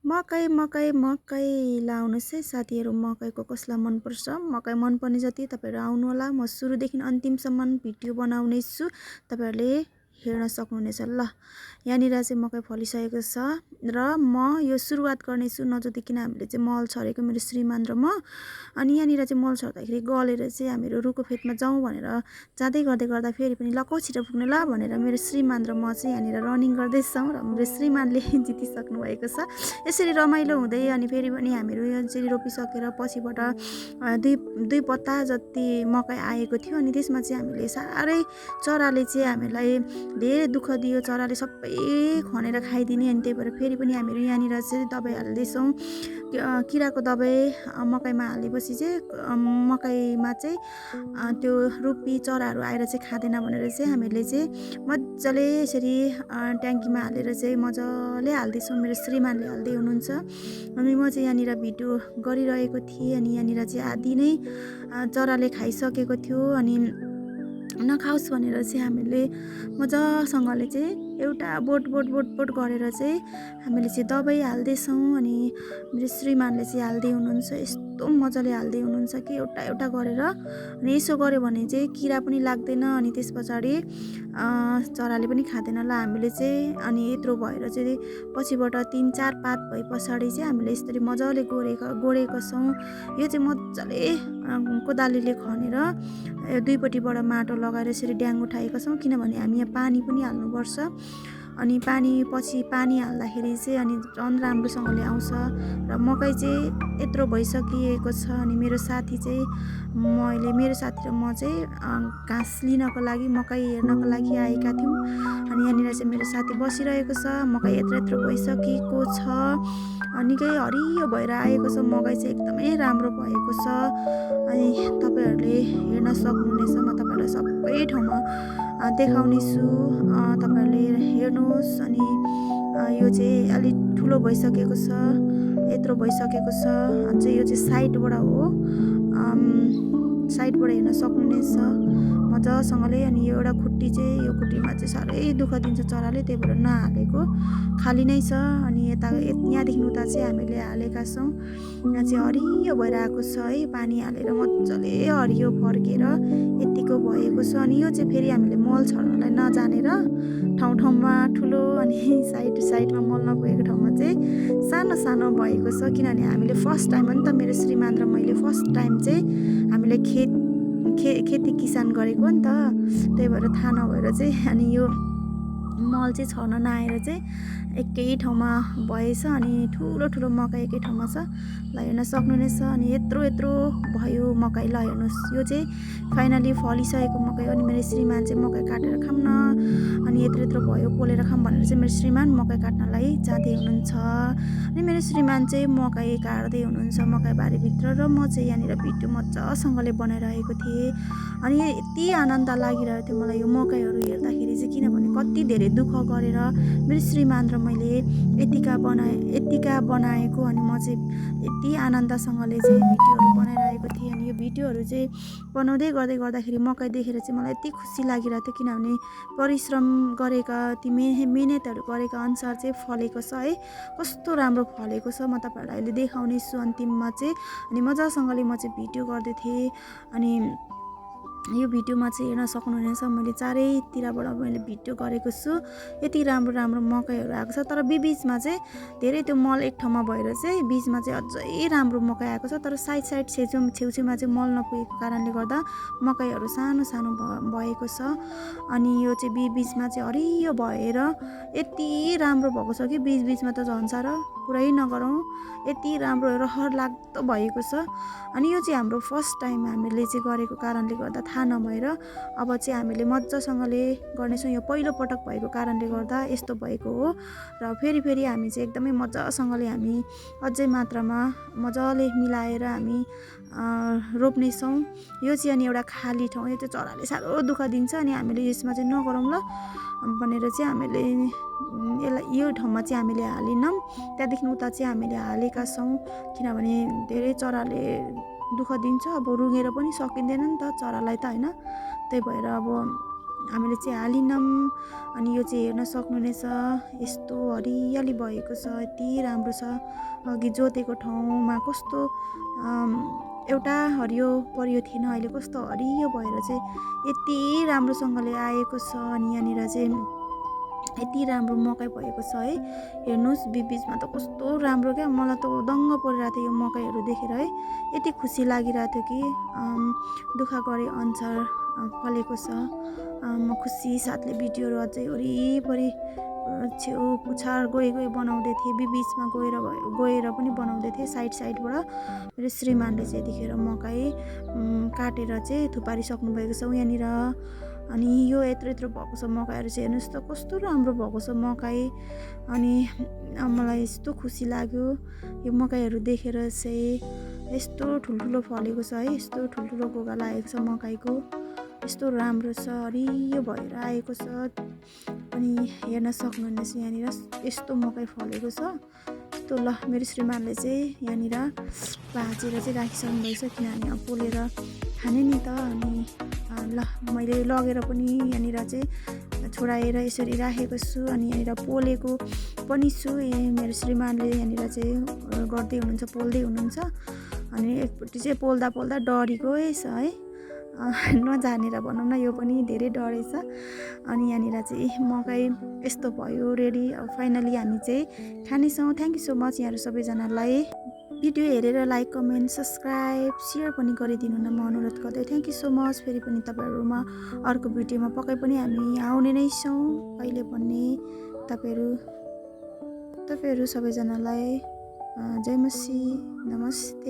मकै मकै मकै लाउनुहोस् है साथीहरू। मकैको कसलाई मनपर्छ? मकै मनपर्ने जति तपाईँहरू आउनुहोला। म सुरुदेखि अन्तिमसम्म भिडियो बनाउने छु, तपाईँहरूले हेर्न सक्नुहुनेछ। ल, यहाँनिर चाहिँ मकै फलिसकेको छ र म यो सुरुवात गर्नेछु नजोतिकन। हामीले चाहिँ मल छरेको मेरो श्रीमान र म। अनि यहाँनिर चाहिँ मल छर्दाखेरि गलेर चाहिँ हामीहरू रुखको फेदमा जाउँ भनेर जाँदै गर्दा फेरि पनि ल कौ छिटो पुग्ने ल भनेर मेरो श्रीमान र म चाहिँ यहाँनिर रनिङ गर्दैछौँ र मेरो श्रीमानले जितिसक्नु भएको छ। यसरी रमाइलो हुँदै अनि फेरि पनि हामीहरू यसरी रोपिसकेर पछिबाट दुई दुई पत्ता जति मकै आएको थियो। अनि त्यसमा चाहिँ हामीले साह्रै चराले चाहिँ हामीलाई धेरै दुःख दियो। चराले सबै खनेर खाइदिने। अनि त्यही भएर फेरि पनि हामीहरू यहाँनिर चाहिँ दबाई हाल्दैछौँ। किराको दबाई मकैमा हालेपछि चाहिँ मकैमा चाहिँ त्यो रुपी चराहरू आएर चाहिँ खाँदैन भनेर चाहिँ हामीले चाहिँ मजाले यसरी ट्याङ्कीमा हालेर चाहिँ मजाले हाल्दैछौँ। मेरो श्रीमानले हाल्दै हुनुहुन्छ। अनि म चाहिँ यहाँनिर भिडियो गरिरहेको थिएँ। अनि यहाँनिर चाहिँ आधी नै चराले खाइसकेको थियो। अनि नखाओस् भनेर चाहिँ हामीले मजासँगले चाहिँ एउटा बोट गरेर चाहिँ हामीले चाहिँ दबाई हाल्दैछौँ। अनि मेरो श्रीमानले चाहिँ हाल्दै हुनुहुन्छ। यस्तो मजाले हाल्दै हुनुहुन्छ कि एउटा एउटा गरेर। अनि यसो गऱ्यो भने चाहिँ किरा पनि लाग्दैन। अनि त्यस पछाडि चराले पनि खाँदैन। ल, हामीले चाहिँ अनि यत्रो भएर चाहिँ पछिबाट 3-4 पात भए पछाडि चाहिँ हामीले यसरी मजाले गोडेका छौँ। यो चाहिँ मजाले कोदालीले खनेर दुईपट्टिबाट माटो लगाएर यसरी ड्याङ उठाएका छौँ। किनभने हामी यहाँ पानी पनि हाल्नुपर्छ। अनि पछि पानी हाल्दाखेरि चाहिँ अनि झन् राम्रोसँगले आउँछ। र मकै चाहिँ यत्रो भइसकिएको छ। अनि मेरो साथी चाहिँ मेरो साथी र म चाहिँ घाँस लिनको लागि मकै हेर्नको लागि आएका थियौँ। अनि यहाँनिर चाहिँ मेरो साथी बसिरहेको छ। मकै यत्रो भइसकेको छ। निकै हरियो भएर आएको छ। मकै चाहिँ एकदमै राम्रो भएको छ। अनि तपाईँहरूले हेर्न सक्नुहुनेछ। म तपाईँहरूलाई सबै ठाउँमा देखाउने छु, तपाईँहरूले हेर्नुहोस्। अनि यो चाहिँ अलिक ठुलो भइसकेको छ। यत्रो भइसकेको छ। अझै यो चाहिँ साइडबाट हो, साइडबाट हेर्न सक्नुहुनेछ मजासँगले। अनि यो एउटा खुट्टी चाहिँ यो खुट्टीमा चाहिँ साह्रै दुःख दिन्छ चराले, त्यही भएर नहालेको खाली नै छ। अनि यहाँदेखि उता चाहिँ हामीले हालेका छौँ। यहाँ चाहिँ हरियो भएर आएको छ है। पानी हालेर मजाले हरियो फर्केर यतिको भएको छ। अनि यो चाहिँ फेरि हामीले मल छर्नलाई नजानेर ठाउँमा ठुलो अनि साइडमा मल नपुगेको ठाउँमा चाहिँ सानो सानो भएको छ। किनभने हामीले फर्स्ट टाइम हो नि त, मेरो श्रीमान र मैले फर्स्ट टाइम चाहिँ हामीले खेती किसान गरेको नि त, त्यही भएर थाहा नभएर चाहिँ अनि यो मल चाहिँ छर्न नआएर चाहिँ एकै ठाउँमा भएछ। अनि ठुलो ठुलो मकै एकै ठाउँमा छ। ल, हेर्न सक्नुहुनेछ। अनि यत्रो भयो मकै। ल, हेर्नुहोस्, यो चाहिँ फाइनली फलिसकेको मकै हो। अनि मेरो श्रीमान चाहिँ मकै काटेर खाऊँ न, अनि यत्रो भयो पोलेर खाऊँ भनेर चाहिँ मेरो श्रीमान मकै काट्नलाई जाँदै हुनुहुन्छ। अनि मेरो श्रीमान चाहिँ मकै काट्दै हुनुहुन्छ मकैबारीभित्र, र म चाहिँ यहाँनिर भिडियो मजासँगले बनाइरहेको थिएँ। अनि यति आनन्द लागिरहेको थियो मलाई यो मकैहरू हेर्दाखेरि चाहिँ। किनभने कति धेरै दुःख गरेर मेरो श्रीमान र मैले यतिका बनाएको। अनि म चाहिँ यति आनन्दसँगले चाहिँ भिडियोहरू बनाइरहेको थिएँ। अनि यो भिडियोहरू चाहिँ बनाउँदै गर्दाखेरि मकै देखेर चाहिँ मलाई यति खुसी लागिरहेको थियो। किनभने परिश्रम गरेका ती मेहनतहरू गरेका अनुसार चाहिँ फलेको छ है। कस्तो राम्रो फलेको छ म तपाईँहरूलाई अहिले देखाउने छु अन्तिममा चाहिँ। अनि मजासँगले म चाहिँ भिडियो गर्दै थिएँ। अनि यो भिडियोमा चाहिँ हेर्न सक्नुहुनेछ, मैले चारैतिरबाट मैले भिडियो गरेको छु। यति राम्रो मकैहरू आएको छ। तर बिचमा चाहिँ धेरै त्यो मल एक ठाउँमा भएर चाहिँ बिचमा चाहिँ अझै राम्रो मकै आएको छ। तर साइड छेउछेउमा चाहिँ मल नपुगेको कारणले गर्दा मकैहरू सानो सानो भएको छ। अनि यो चाहिँ बिचमा चाहिँ हरियो भएर यति राम्रो भएको छ कि बिचमा त झन् साह्रो पुरै नगरौँ, यति राम्रो रहर लाग्दो भएको छ। अनि यो चाहिँ हाम्रो फर्स्ट टाइम हामीले चाहिँ गरेको कारणले गर्दा थाहा नभएर अब चाहिँ हामीले मजासँगले गर्नेछौँ। यो पहिलो पटक भएको कारणले गर्दा यस्तो भएको हो। र फेरि हामी चाहिँ एकदमै मजासँगले हामी अझै मात्रामा मजाले मिलाएर हामी रोप्नेछौँ। यो चाहिँ अनि एउटा खाली ठाउँ, यो चाहिँ चराले साह्रो दुःख दिन्छ। अनि हामीले यसमा चाहिँ नगरौँ ल भनेर चाहिँ हामीले यसलाई यो ठाउँमा चाहिँ हामीले हालेनौँ। त्यहाँदेखि उता चाहिँ हामीले हालेका छौँ। किनभने धेरै चराले दुःख दिन्छ। अब रुँगेर पनि सकिँदैन नि त चरालाई त, होइन। त्यही भएर अब हामीले चाहिँ हालिनौँ। अनि यो चाहिँ हेर्न सक्नुहुनेछ, यस्तो हरियाली भएको छ, यति राम्रो छ। अघि जोतेको ठाउँमा कस्तो एउटा हरियो परियो थिएन, अहिले कस्तो हरियो भएर चाहिँ यति राम्रोसँगले आएको छ। अनि यहाँनिर चाहिँ यति राम्रो मकै भएको छ है, हेर्नुहोस् बिचमा त कस्तो राम्रो क्या। मलाई त दङ्ग परिरहेको थियो यो मकैहरू देखेर है, यति खुसी लागिरहेको थियो कि दुःख गरे अनुसार फलेको छ। म खुसी साथले भिडियोहरू अझै वरिपरि छेउ पुछार गई बनाउँदै थिएँ, बिचमा गएर पनि बनाउँदै थिएँ साइडबाट। मेरो श्रीमानले चाहिँ यतिखेर मकै काटेर चाहिँ थुपारिसक्नु भएको छ यहाँनिर। अनि यो यत्रो भएको छ मकैहरू चाहिँ, हेर्नुहोस् त कस्तो राम्रो भएको छ मकै। अनि मलाई यस्तो खुसी लाग्यो यो मकैहरू देखेर चाहिँ। यस्तो ठुल्ठुलो फलेको छ है, यस्तो ठुल्ठुलो गोगा लागेको छ मकैको, यस्तो राम्रो छ, हरियो भएर आएको छ। अनि हेर्न सक्नुहुनेछ यहाँनिर यस्तो मकै फलेको छ। यस्तो ल मेरो श्रीमानले चाहिँ यहाँनिर भाँचेर चाहिँ राखिसक्नु भएछ, किनभने अब पोलेर खाने नि त। अनि ल मैले लगेर पनि यहाँनिर चाहिँ छोडाएर यसरी राखेको छु। अनि यहाँनिर पोलेको पनि छु, मेरो श्रीमानले यहाँनिर चाहिँ गर्दै हुनुहुन्छ, पोल्दै हुनुहुन्छ। अनि एकपट्टि चाहिँ पोल्दा डरी गएछ है, नजानेर भनौँ न, यो पनि धेरै डरेछ। अनि यहाँनिर चाहिँ मकै यस्तो भयो रेडी। अब फाइनली हामी चाहिँ खानेछौँ। थ्याङ्क यू सो मच यहाँहरू सबैजनालाई। भिडियो हेरेर लाइक, कमेन्ट, सब्सक्राइब, सेयर पनि गरिदिनु न म अनुरोध गर्दै। Thank you so much. फेरि पनि तपाईँहरूमा अर्को भिडियोमा पक्कै पनि हामी आउने नै छौँ कहिले पनि। तपाईँहरू सबैजनालाई जय मसी, नमस्ते।